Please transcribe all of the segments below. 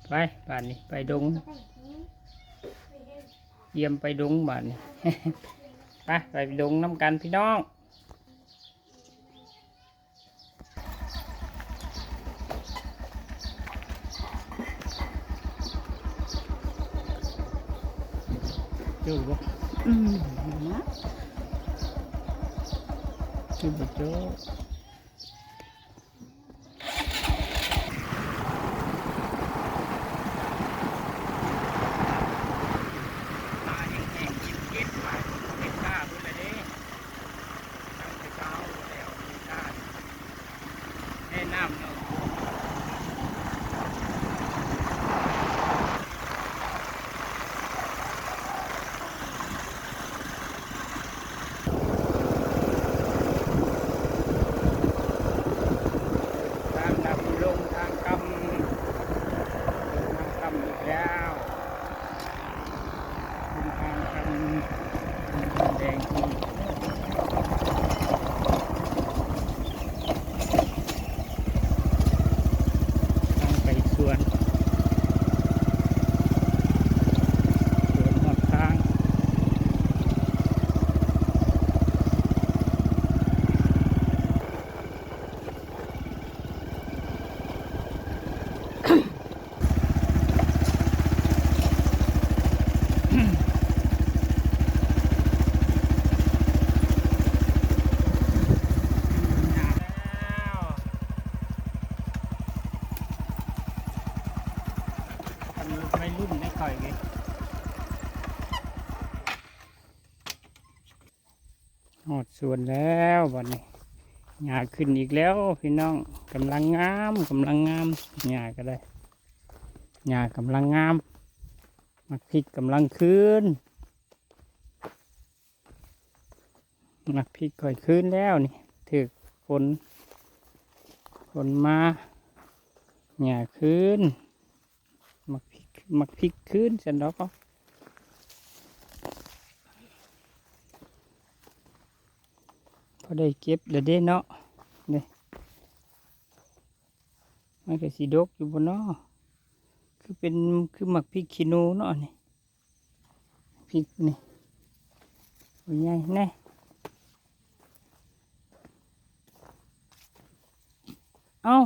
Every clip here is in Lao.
ໄປ ບາດນີ້ໄປດົງ ຢ້ຽມໄປດົງບາດນີ້ ໄປ ໄປດົງນຳກັນພີ່ນ້ອງ. ເຈີບໍ່? ອືມ ເຈີບໍ່ເຈີ? ແມ່ນ້ຳເນາະ ທາງດຳລົງທາງຕ່ຳ ລົງທາງຕ່ຳອີກແລ້ວ. ເປັນທາງຄັນແດງທີ່ທາງໄປສວນ ສວນຮອດທາງ ໄວລຸ້ນໄດ້ຂ້ອຍເດ້. ຮອດສວນແລ້ວບັດນີ້ ຫຍ້າຂຶ້ນອີກແລ້ວພີ່ນ້ອງ ກຳລັງງາມ ກຳລັງງາມ ຫຍ້າກໍໄດ້ ຫຍ້າກຳລັງງາມ ໝາກພິກກຳລັງຄືນ ໝາກພິກຂ້ອຍຄືນແລ້ວນີ້ ຖືກຝົນ ຝົນມາ ຫຍ້າຄືນ. ໝາກພິກ ໝາກພິກຄືນຊັ້ນດອກ ພໍໄດ້ເກັບແລ້ວເດ້ເນາະ ນີ້ ມັນກໍຊິດົກຢູ່ບໍ່ເນາະ ຄືເປັນ ຄືໝາກພິກຂີ້ໜູເນາະ ນີ້ ພິກນີ້ ໂຕໃຫຍ່ແນ່ ເອົ້າ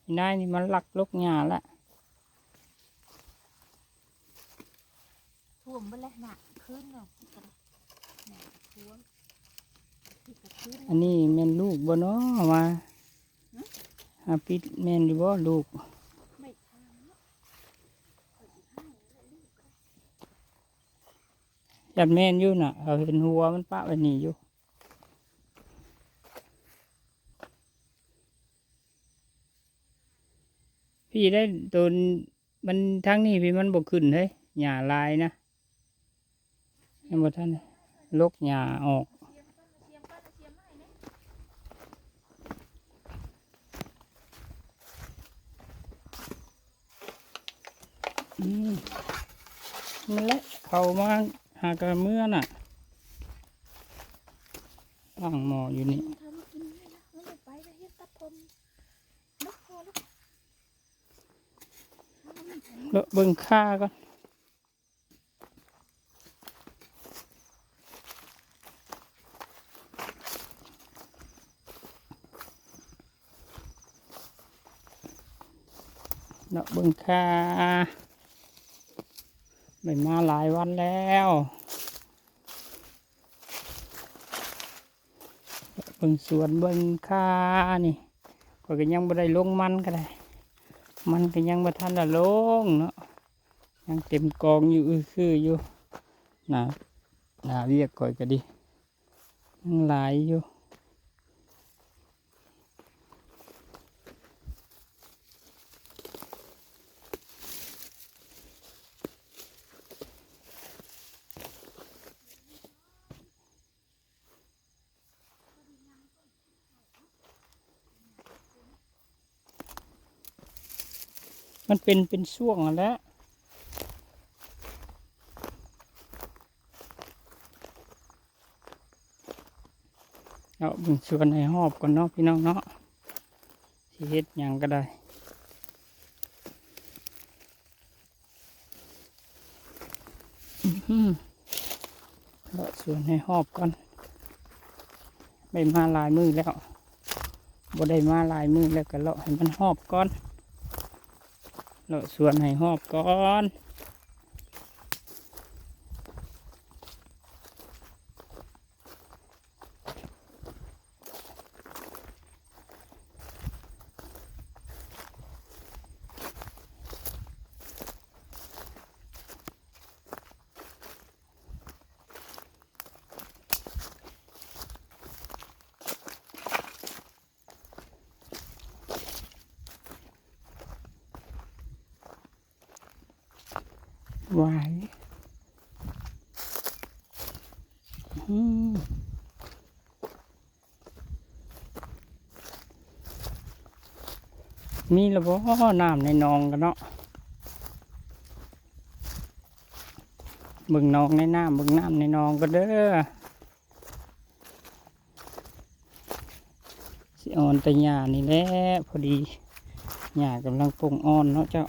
ອີນາຍນີ້ມັນລັກລົກຫຍ້າລະ ຖ້ວມເບິດແລ້ວນະ ຄືນເນາະ ນີ້ກໍຖ້ວມ ອັນນີ້ແມ່ນລູກບໍ່ເນາະ ວ່າ ຫື? ຫາປິດແມ່ນຢູ່ບໍ່ລູກ? ຢ້ານແມ່ນຢູ່ນະ ເຮົາເຫັນຫົວມັນປະໄວ້ນີ້ຢູ່. ພີ້ໄດ້ໂຕນ ມັນທາງນີ້ພີ້ມັນບໍ່ຂຶ້ນເຮີ້ຍ ຫຍ້າຫຼາຍນະ ຍັງບໍ່ທັນລົກຫຍ້າອອກ. ອືມ ນັ້ນແຫຼະ ເຂົ້າມາຫາກະເມືອນະ ຕັ້ງໝໍ້ຢູ່ນີ້ ເລາະເບິ່ງຄ່າກ່ອນ. ເນາະ ເບິ່ງຄ່າ ໄດ້ມາຫຼາຍວັນແລ້ວ ເບິ່ງສວນເບິ່ງຄ່ານີ້ ຂ້ອຍກໍຍັງບໍ່ໄດ້ລົງມັນກໍໄດ້ ມັນກໍຍັງບໍ່ທັນລະລົງເນາະ ຍັງເຕັມກອງຢູ່ ອືຄືຢູ່ ໜ້າ ໜ້າວຽກຂ້ອຍກໍດີ ຍັງຫຼາຍຢູ່. ມັນເປັນ ເປັນຊ່ວງຫັ້ນແຫຼະ ເນາະ ເບິ່ງສວນໃຫ້ຮອບກ່ອນເນາະ ພີ່ນ້ອງເນາະ ຊິເຮັດຫຍັງກໍໄດ້. ອືມ เลาะสวนให้ฮอบก่อน ได้มาหลายมื้อแล้ว บ่ได้มาหลายมื้อแล้ว ก็เลาะให้มันฮอบก่อน เลาะสวนให้ฮอบก่อน หวาย อืม มีแล้วบ่น้ำในหนองกันเนาะ เบิ่งหนองในน้ำ เบิ่งน้ำในหนองกันเด้อ สิออนแต่หญ้านี่แหละ พอดีหญ้ากำลังป่งอ่อนเนาะเจ้า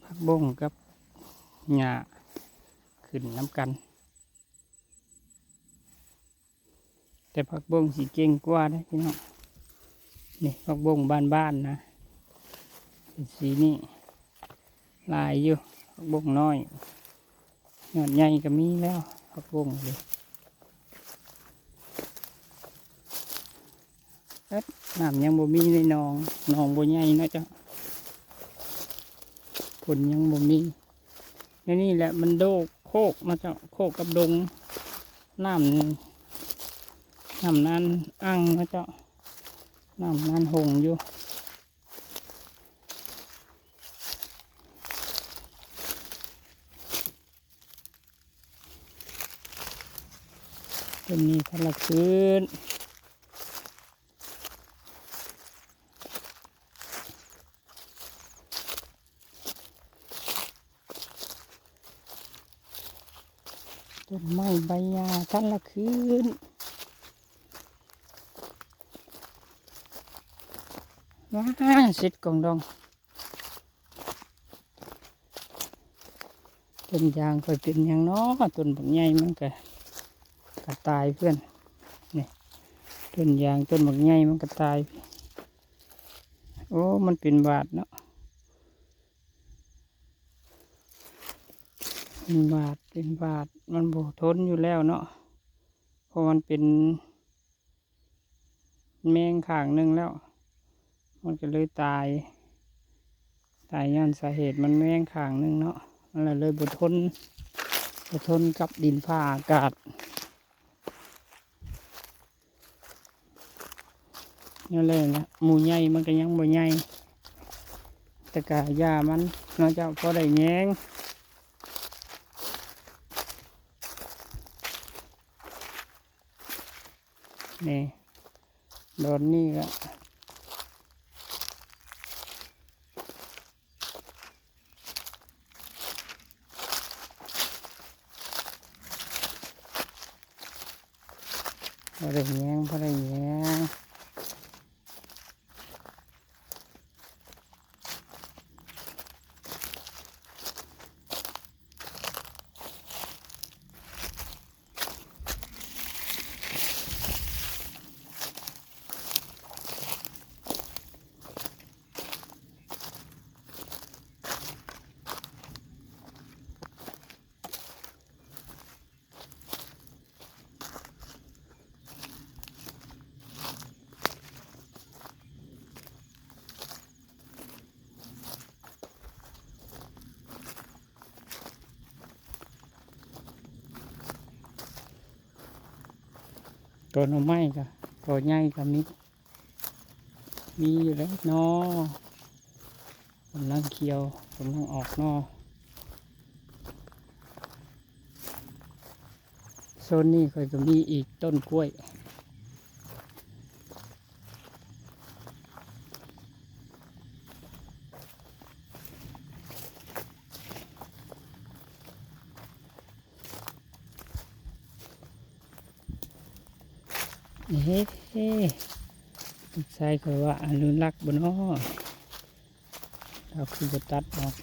ผักบงกับหญ้าขึ้นนำกัน แต่ผักบงสิเก่งกว่าเด้อพี่น้อง นี่ผักบงบ้านๆ นะ เป็นสีนี้ หลายอยู่ ผักบงน้อย ยอดใหญ่ก็มีแล้ว ผักบงเด้ เอิ้น น้ำยังบ่มีในหนอง หนองบ่ใหญ่เนาะเจ้า ฝนยังบ่มี แนวนี้แหละมันโดกโคกเนาะเจ้า โคกกับดง น้ำ น้ำนานอั่งเนาะเจ้า น้ำนานหงอยู่ ต้นนี้พัดละคืน ต้นไม้ใบหญ้าพัดละคืน ว้า เสร็จกองดอง ต้นยางข้อยเป็นหยังน้อ ต้นบักใหญ่มันก็ ก็ตายเพื่อน นี่ ต้นยางต้นบักใหญ่มันก็ตาย โอ้ มันเป็นหวาดเนาะ เป็นหวาด เป็นหวาด มันบ่ทนอยู่แล้วเนาะ เพราะมันเป็น แมงข้างหนึ่งแล้ว มันก็เลยตาย ตายย้อนสาเหตุมันแมงข้างหนึ่งเนาะ มันละเลยบ่ทน บ่ทนกับดินฟ้าอากาศ นั่นแหละนะ หมู่ใหญ่มันก็ยังบ่ใหญ่ แต่กะหญ้ามันเนาะเจ้า พอได้แยง นี่ ดอนนี่ก็ พอได้แยง พอได้แยง ตอหน่อไม้ก็ ตอใหญ่ก็มี มีอยู่แล้วเนาะ กำลังเขียว กำลังออกหน่อ โซนนี้ข้อยก็มีอีกต้นกล้วย ก ເອີ ລູກຊາຍຂ້ອຍວ່າອະນຸລັກບໍ່ນໍ ລາວຄືບໍ່ຕັດອອກ.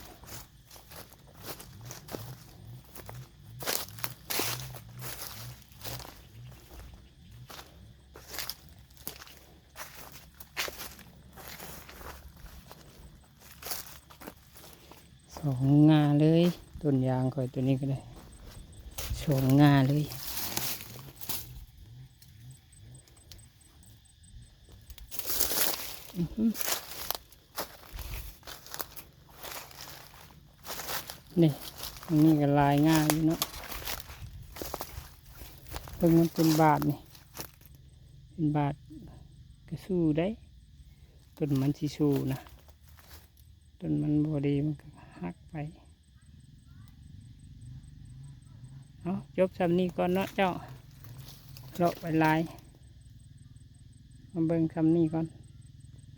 ສອງງ່າເລີຍ ຕົ້ນຢາງຂ້ອຍໂຕນີ້ກໍໄດ້ ສອງງ່າເລີຍ. ອືຫື ນີ້ ອັນນີ້ກໍຫຼາຍງ່າຢູ່ເນາະ ເບິ່ງມັນເປັນບາດນີ້ ເປັນບາດກໍສູ້ໄດ້ ຕົ້ນມັນຊິສູ້ນະ ຕົ້ນມັນບໍ່ດີມັນກໍຫັກໄປ. ເອົາ ຈົບຊ່ຳນີ້ກ່ອນເນາະເຈົ້າ ເລາະໄປຫຼາຍ ມາເບິ່ງຊ່ຳນີ້ກ່ອນ.